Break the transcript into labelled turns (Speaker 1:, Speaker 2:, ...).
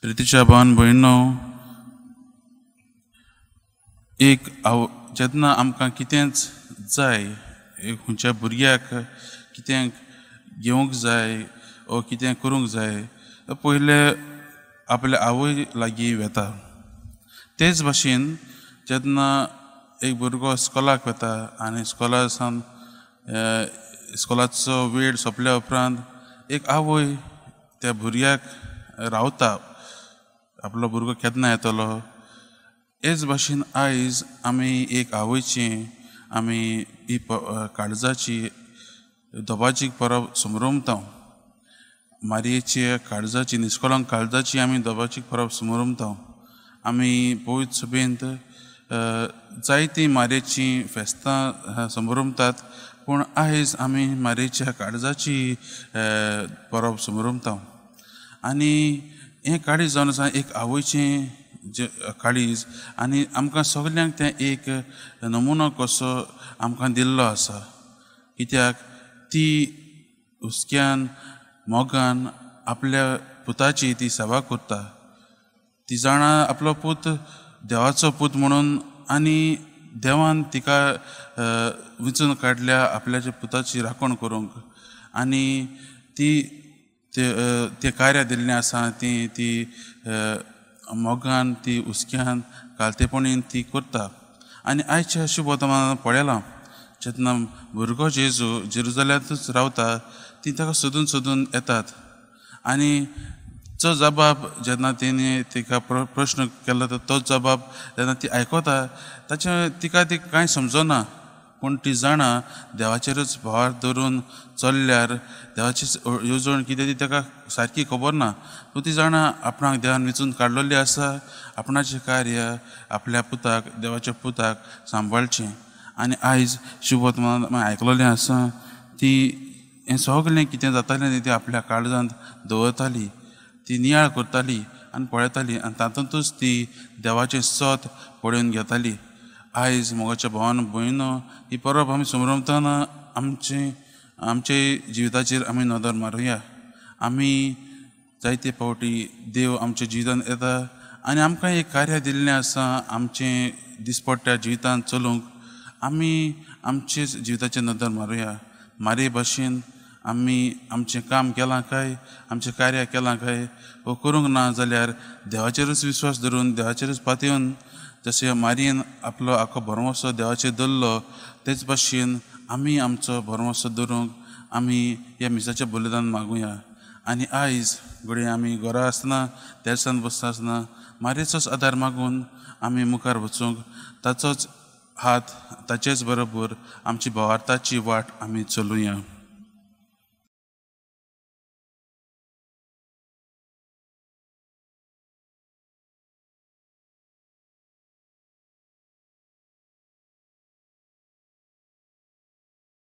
Speaker 1: प्रितीच्या भावान भयणो, एक जेन्ना आमकां कितेंच जाय, एक खंयच्या भुरग्याक कितें घेवंक जाय ओ कितें करूंक जाय, पयलें आपल्या आवय लागीं वेता. तेच भाशेन जेन्ना एक भुरगो स्कॉलाक वता आनी स्कॉला सावन स्कॉलाचो वेळ सोंपल्या उपरांत एक आवय त्या भुरग्याक रावता, आपलो भुरगो केन्ना येतलो. हेच भाशेन आयज आमी एक आवयची, आमी ही काळजाची दबाजीक परब समरमता. मारयेची काळजाची, निस्कळंक काळजाची आमी दबाजीक परब समरमता. आमी पवित्र सभेंत जायतीं मारयेचीं फेस्तां समरमतात, पूण आयज आमी मारयेच्या काळजाची परब समरमता. आनी हें काळीज जावन आसा एक आवयचें जे काळीज, आनी आमकां सगल्यांक तें एक नमुनो कसो आमकां दिल्लो आसा. कित्याक ती हुस्क्यान मोगान आपल्या पुताची ती सेवा करता. ती जाणा आपलो पूत देवाचो पूत म्हणून, आनी देवान तिका विंचून काडल्या आपल्याच्या पुताची राखण करूंक. आनी ती तें कार्य दिल्लें आसा ती ती मोगान, ती हुस्क्यान, कालतेपणीन ती करता. आनी आयच्या शुभवर्तमानान पळयलां, जेन्ना भुरगो जेजू जेरुजल्यांतूच रावता, ती ताका सोदून सोदून येतात. आनी जो जबाब जेन्ना तेणी तिका प्रश्न केलो तो जबाब जेन्ना ती आयकता, ताचें तिका ती कांय समजना, पूण ती जाणा देवाचेरूच भार धरून चल्ल्यार देवाची येवजण कितें ती ताका सारकी खबर ना, पूण ती जाणा आपणाक देवान विंचून काडलेली आसा, आपणाचें कार्य आपल्या पुताक, देवाच्या पुताक सांबाळचें. आनी आयज शुभवर्तमान आयकलेलें आसा, ती हें सगळें कितें जातालें तें आपल्या काळजांत दवरताली, ती नियाळ करताली आनी पळयताली, आनी तातूंतच ती देवाचें सत पळोवन घेताली. आयज मोगाच्या भावान भयणो, ही परब आमी समरमतना आमचे आमचे जिविताचेर आमी नदर मारुया. आमी जायते फावटी देव आमच्या जिवितांत येता आनी आमकां एक कार्य दिल्लें आसा आमचें दिसपट्ट्या जिवितांत चलूंक. आमी आमचे जिविताचेर नदर मारुया. मारये भाशेन आमी आमचें काम केलां काय, आमचें कार्य केलां काय, वो करूंक ना जाल्यार देवाचेरूच विश्वास धरून, देवाचेरूच पातयेवन, जशें मारयेन आपलो आखो भरवंसो देवाचेर दवरलो, तेच भाशेन आमी आमचो भरवंसो दवरूंक आमी ह्या मिसाच्या बलिदान मागुया. आनी आयज घडये आमी घरा आसतना, देसांत बसता आसतना मारयेचोच आदार मागून आमी मुखार वचूंक, ताचोच हात, ताचेच बरोबर आमची भावार्थाची वाट आमी चलुया.